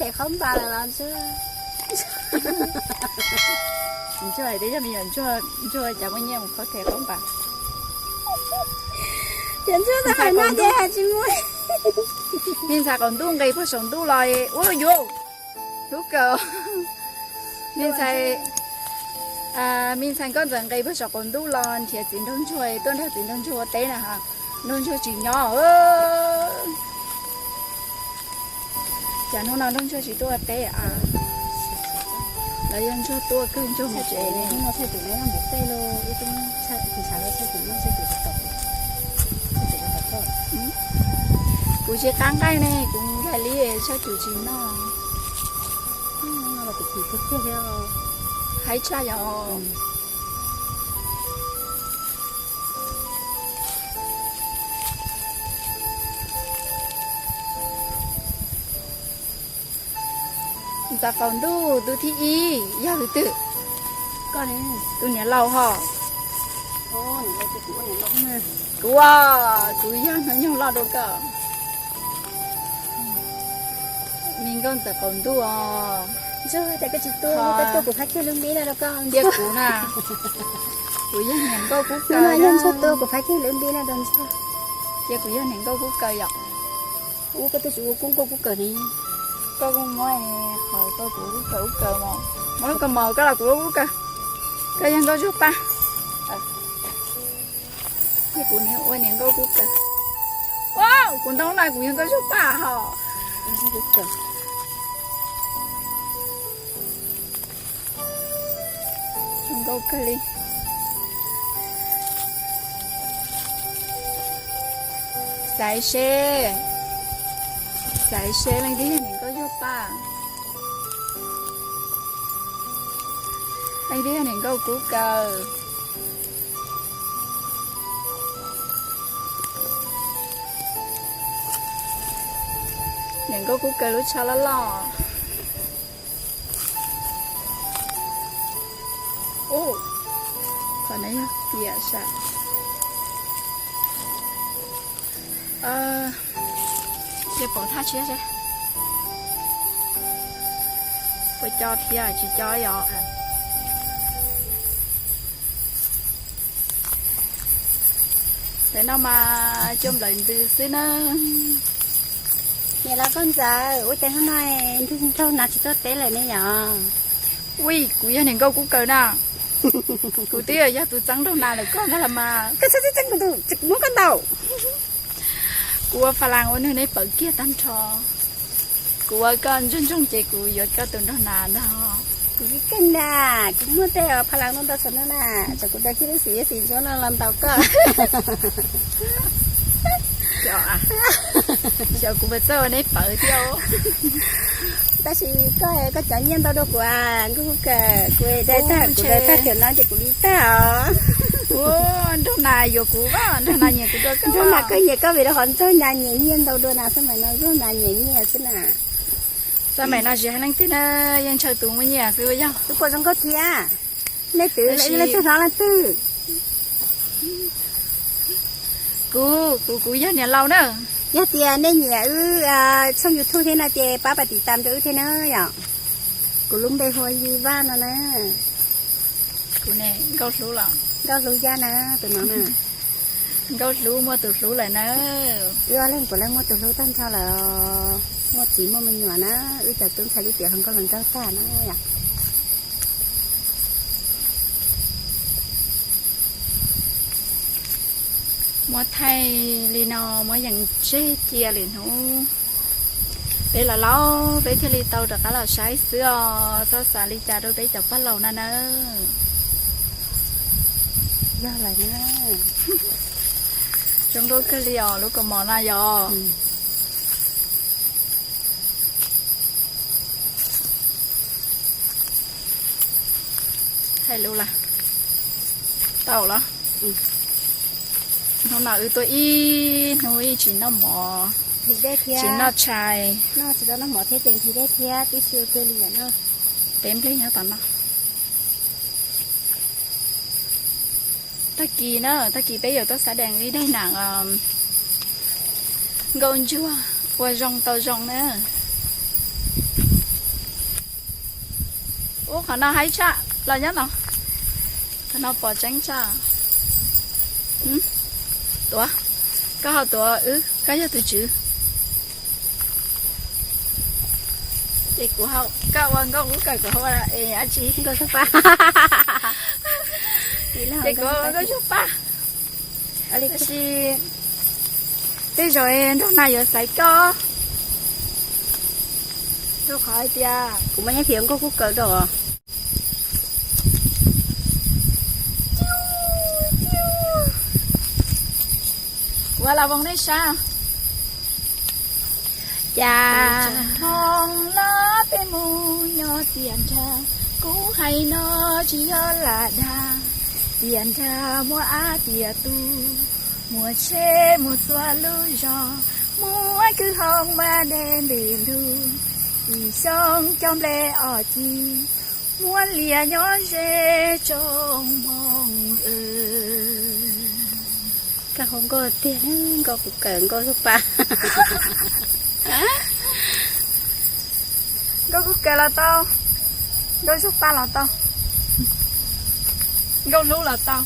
Khes qhob npas lawm los ntsuag. Ntsuag hais tias yog me nyuam ntsuag, ntsuag cas muaj nyiaj mus kho khes qhob npas. Yog ntsuag tau hais no ces hais tsis muaj. Me ntxhais qaum ntuj nqis puag saum ntuj los ua yuav lub kawm. Me ntxhais, me ntxhais nkauj ntxawm nqis puag saum qaum ntuj los nrhiav txiv nraug ntsuag tuaj nrog txiv nraug ntsuag ua teb na ha. Nraug ntsuag tsis nyob. Cas hnub no nraug ntsuag tsis tuaj ua teb a? Los yog ntsuag tuaj kawg ntsuag mus tsev ne? Kuv tsis qab nqaij ne, kuv nkaig li tshaj cum tsis noj. Haib tshaj yom. Ntxhais qaum ntuj tus thib ib yog leej twg? Tus niam laus hos. Kuv, kuv yog hnub nyoog loj dua koj. Me nkauj ntxawm qaum ntuj os. Ntsuag, cas koj tsis tuaj, koj tuaj kuv phab kiag lub npib no rau koj. Cia kuv na, kuv yog niam nkauj kub kaws. Ntsuag, tuaj kuv phab kiag lub npib no rau ntsuag. Cia kuv yog niam nkauj kub kaws yom. Ua koj tuaj tsis ua kub nkauj kub kaws ne. Koj kuj muab qhov koj kuv kub kaws kub kaws mos. Muab lub kaus mom koj los kuv ua kub kaws. Koj yog nkauj zuag paj. Cia kuv niam ua niam nkauj kub kaws. Ua, kuv ntoo na kuv yog nkauj zuag paj hos. Zoo nkauj kawg li. Xaiv seb, xaiv seb leej twg yog niam nkauj zuag paj, leej twg yog niam nkauj kub kaws. Niam nkauj kub kaws lub tsho loj loj. Ub, qhov no yog tiam sas. Cia pov thaj tshiab seb puas co thiab tsis co yom. Tam no mas cua nplawm ntws xwb na. Niam laus nkauj ntxawm, ua cas hnub no nraug hnav tsis tuaj teb lawm ne yom? Ui, kuv yog niam nkauj kub kaws na. Kuv twb yog tus txeeb nraug hnav lawm koj ntag los mas. Koj txhob txeeb kuv tus, muab koj ntaus. Kuv ua pha las ua nws neb pawv kiag tag nrho. Kuv ua koj ntsoog ntsoog ces kuv yuav koj tus nraug hnav ntag. Kuv kawg na, kuv muaj tej pha las ntau ntau saum no na, tsam kuv daws kiag lub xim xim ntsuab no los ntaus koj. Xyov kuv puas txawj ua neb pawv thiab. Tab sis koj, koj cov nyiaj ntau dua kuv, nkauj kub kaws, kuv daws tag, kuv daws tag kiag no ces kuv li tag os. Nraug nas yuav kuv, nraug nas nyiam kuv dua koj. Nraug nas koj nyiam koj vim rau qhov nraug nas nyiam nyiaj ntau dua na, xab maim no nraug nas nyiam nyiaj xwb na. Xab maim no tsis hais leej twg na, yeej ntshaw tus muaj nyiaj xwb yog. Tus puas zoo nkauj thiab. Nej twv leej twg hnov leej twg? Kuv, kuv, kuv yog niam laus na. Yog tias nej nyiam wb tshooj YouTube thiab no ces pab pab tiv tam rau wb thiab na yom. Kuv lub npe hu ua Yi Vaj no na. Kuv ne, Nkauj Hlub los? Nkauj Hlub Yaj na, tus no na. Nkauj Hlub muaj tus hlub lawm na. Wb ob leeg puav leej muaj tus hlub tag nrho lawm. Muaj txiv muaj me nyuam na, wb cov tub ntxhais lub tiam hluas nkauj hluas nraug tag na yom. Muab thaij li no, muab yees tseg cia lwm hnub peb los laus peb thiaj li tau rov qab los saib xwb os. Txhob xav li cas rau peb cov pog laus no na. Yog lawm na. Zoo nkauj kawg li os, lub kaus mom no yog. Hais lus las tau los. Hnub no wb tuaj ib hnub ib tsis noj mov, tsis noj tshais, tsis tau noj mov thiab ces nqhis dej thiab tib si ua ke li no. Peb nplej nyob tom no. Tag kis na, tag kis peb yuav tuaj xav dees ib daim nam nkauj ntsuag ua zoo tau zoo na. Ub, qhov no haib tshaj los nyob no. Qhov no pom tseeb tshaj. Tuav, koj ho tuav wb, koj yog tus tswv. Ces kuv, koj ua nkauj kub kawm, kuv ua dab tsi? Nkauj zog paj. Ces kuv ua nkauj zog paj. Tab sis tej zaum nraug nas yuav xaiv koj. Rau qhov hais tias kuv muaj nyiaj thiab nkauj kub kawm rau. Kuv ua la voos nej saib. Cas hmoo los peb mus nyob tiam nrag, kuv hais no tsis yog lam dag, tiam nrag muaj ab tiam tu, muaj tsheb muaj txhua lub zos, muaj kwj hoo mas dej ntws lug, ib xyoo cov nplej ob ci, muaj liaj nyob ze tsoom hmoo. Koj hu nkauj tiag, nkauj kub kawm, nkauj zog paj. Nkauj kub kawm los tau, nkauj zog paj los tau, nkauj hlub los tau.